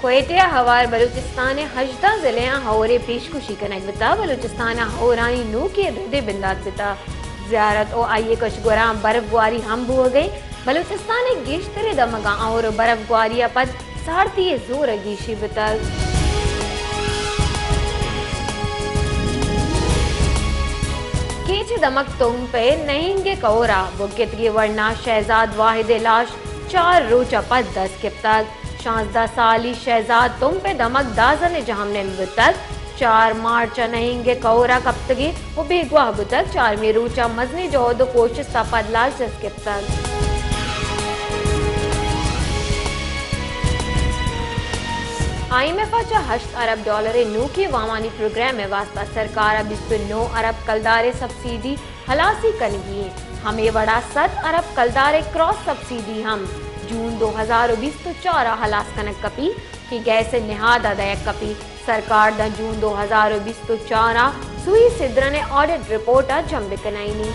کوئٹہ ء ہوار بلوچستان ء ہژدہ ضلعیاں ہئورے پیشگوشی کنگ بوتگ۔ بلوچستان ء ہئورانی نوکیں ردے بندات بوتگ۔ زیارت و آئی ء کشگوراں برف گواری ہم بوہگ ء انت۔ بلوچستان ء گیشتریں دمگاں ہئور و برف گواری ء پد سارتی ء زور ء گیشی بوتگ۔ کیچ ء دمگ تمپ ء نہنگ ء کئور ء بگتگیں ورنا شہزاد واحد ء لاش چار روچ ء پد دست کپتگ۔ شانزدہ سالی شہزاد تمپ ء دمگ دازن ء جہمنند بوتگ۔ چار مارچ ء نہنگ ء کئور ء کپتگیں و بیگواہ بوتگ۔ چارمی روچ ء مزنیں جہد و کوشست ء پد لاش دست کپتگ۔ آئی ایم ایف ء چہ ہشت ارب ڈالر ء نوکیں وامانی پروگرام ء واستہ سرکار ء بیست و نو ارب کلدار ء سبسڈی ہلاسی کنگی انت۔ ہمے وڑا سد ارب کلدار ء کراس سبسڈی ہم جون دو ہزار و بیست و چار ء ہلاس کنگ کپی کہ گیس ء نہاد ء دئیگ کپی۔ سرکار داں جون دو ہزار و بیست و چار ء سوئی سدرن ء آڈٹ رپورٹ ء جم بکنائینی۔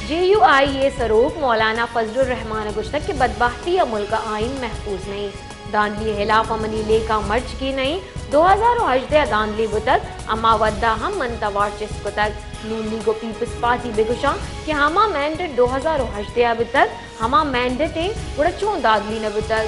جے یو آئی ء سروک مولانا فضل الرحمان ء گوشتگ کہ بدبہتی ء ملک ء آئین محفوظ نہ انت۔ دھاندلی ء ہلاپ ء منی لیکہ مرچی نہ انت۔ دو ہزار و ہژدہ ء دھاندلی بوتگ، ہما وھد ء ہم من توار چست کتگ۔ نون لیگ و پیپلز پارٹی بگوشاں کہ ہما مینڈیٹ دو ہزار و ہژدہ ء بوتگ، ہما مینڈیٹ انت، گڑا چون دھاندلی نہ بوتگ؟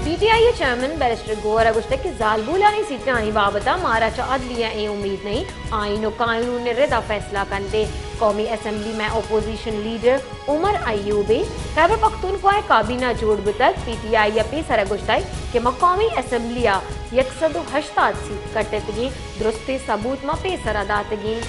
پی ٹی آئی ء چیئرمین بیرسٹر گوہر ء گوشتگ کہ زالبولانی سیٹانی بابت ء مارا چہ عدلیہ ء اے امید نہ انت، آئین و قانون ء رد ء فیصلہ کنت۔ قومی اسمبلی مئے اپوزیشن لیڈر عمر ایوب ء خیبر پختونخوا ء کابینہ جوڑ بوتگ، پی ٹی آئی ء پیسر ء گوشتگ کہ ما قومی اسمبلی ء یک سد و ہشتاد سیٹ کٹتگیں، درستیں ثبوت ما پیسر ء داتگیں۔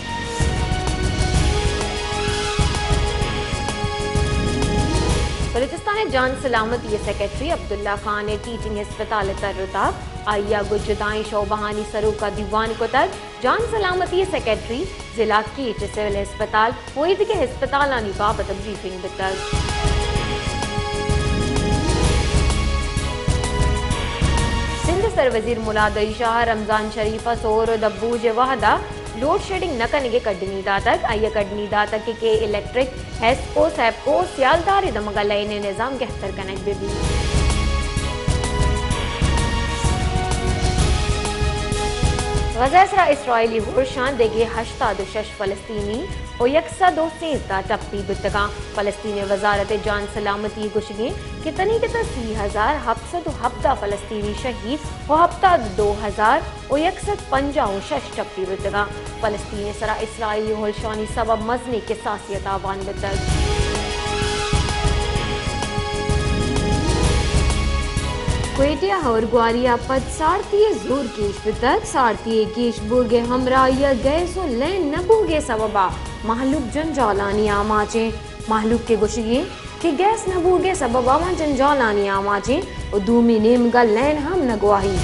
بلوچستان ء جان سلامتی ء سیکرٹری عبداللہ خان ء ٹیچنگ ہسپتال ء تر و تاب، آئی ء گوں جدائیں شعبہانی سروک ء دیوان کتگ۔ جان سلامتی ء سیکرٹری، ضلع کیچ ء سول ہسپتال و ایدگہ ہسپتالانی بابت ء بریفنگ بوتگ۔ سندھ ء سروزیر ملا دئی شاہ ء رمضان شریف ء سہر و دبوج ء وھد ء لوڈ شیڈنگ نہ کنگ ء کڈنی داتگ۔ آئی ء کڈنی داتگ کہ کے الیکٹرک، ہیسکو، سیپکو و سیالدار ء دمگ ء لین ء نظام گہتر کنگ بہ بیت۔ غزہ ء سرا اسرائیلی ہرشاں دگہ ہشتاد و شش فلسطینی و یک سد و سیزدہ ٹپی بوتگاں۔ فلسطین ء وزارت جان سلامتی ء گوشگیں کہ تنیگت ء سی ہزار ہپت سد و ہبدہ فلسطینی شہید و ہپتاد و دو ہزار و یک سد پنجاہ و شش ٹپی بوتگاں۔ فلسطین ء سرا اسرائیلی ہرشانی سبب مزنیں کساسی ء تاوان بوتگ۔ کوئٹہ ء ہئور گواری ء پد سارتی ء زور گیش بوتگ۔ سارتی ء گیش بوگ ء ہمراہی ء گیس و لین نہ بوگ ء سبب ء مہلوک جنجالانی آماچ انت۔ مہلوک ء گوشگی انت کہ گیس نہ بوگ ء سبب ء آواں جنجالانی آماچ انت و دومی نیمگ ء لین ہم نہ گواہی۔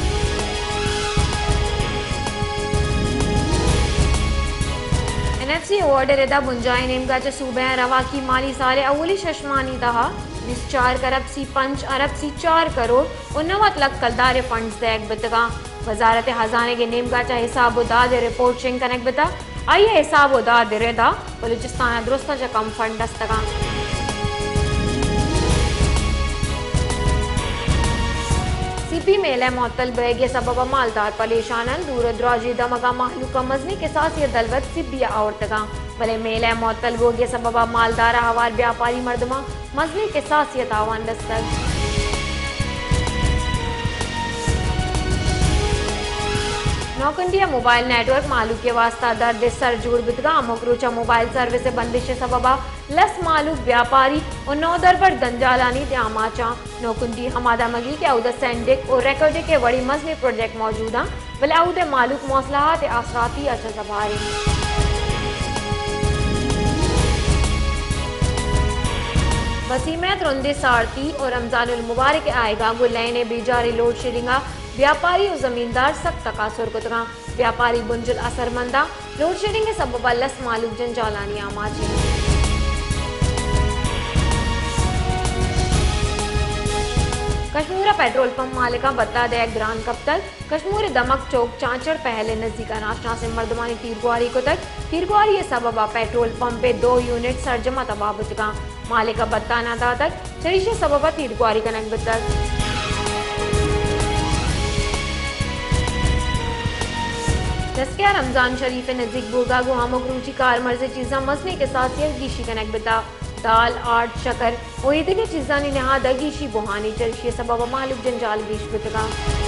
این ایف سی ایوارڈ ء ردا بنجاہیں نیمگ ء چہ صوبہ ء رواکی مالی سال ء اولی شش ماہانی تہا بیست چار کرب سی پنچ ارب سی چار کروڑ و نود لکھ کلدار ء فنڈز دئیگ بوتگاں۔ وزارت ہزانگ ء نیمگا چہ حساب و داد ء رپورٹ شنگ کنگ بوتگ۔ آئی ء حساب و داد ء ردا بلوچستان ء درستاں چہ کم فنڈ رستگاں۔ سی پی میلہ معطل بئیگ ء سبب ء مالدار پریشان انت۔ دور ء دراجیں دمگاں مہلوک ء مزنیں کساسے ء دلوت سی پی ء آورتگاں، بلے میلہ معطل بوگ ء سبب ء مالدار ء ہوار بیاپاری مردماں مزنیں کساسے ء تاوان رستگ۔ نوکنڈی ء موبائل نیٹ ورک مہلوک ء واستہ درد ء سر جوڑ بوتگ ء ہمک روچ ء موبائل سروس ء بندش ء سبب ء لس مہلوک بیاپاری و نودربر جنجالانی تہ آماچاں۔ نوکنڈی ہما دمگی کہ اود ء سینڈک و ریکوڈک ء وڑیں مزنیں پروجیکٹ موجود انت، بلے اود ء مہلوک مواصلات ء آسراتی ء چہ زبہر انت۔ وسیم ء ترندیں سارتی و رمضان المبارک ء آیگا گوں لین ء بیجاریں لوڈ شیڈنگ ء بیاپاری و زمیندار سک تکاسر کتگاں۔ بیاپاری بنجل اثرمنداں۔ لوڈ شیڈنگ ء سبب ء لس مہلوک جنجالانی آماچ انت۔ کشمور ءَ پیٹرول پمپ مالکاں بھتہ دئیگ گران کپتگ۔ کشمور ءِ دمگ چوک چانچڑ پہل ءِ نزیک ءَ ناشناسیں مردمانی تیرگواری کتگ۔ تیرگواری ءِ سبب ءَ پیٹرول پمپ ءِ دو یونٹ سرجم ءَ تباہ بوتگاں۔ مالک ءَ بھتہ نہ داتگ، چریشی ءِ سبب ءَ تیرگواری کنگ بوتگ۔ دستیار رمضان شریف ءِ نزیک بوگ ءَ گوں ہمک روچی کارمرز ءِ چیزاں مزنیں کساسے ءَ گیشی کنگ بوتگ۔ دال، آرڈ، شکر ءُ اے دگہ چیزانی نہاد ءَ گیشی بوہانی، چریشی ءِ سبب ءَ مہلوک جنجال گیش بوتگاں۔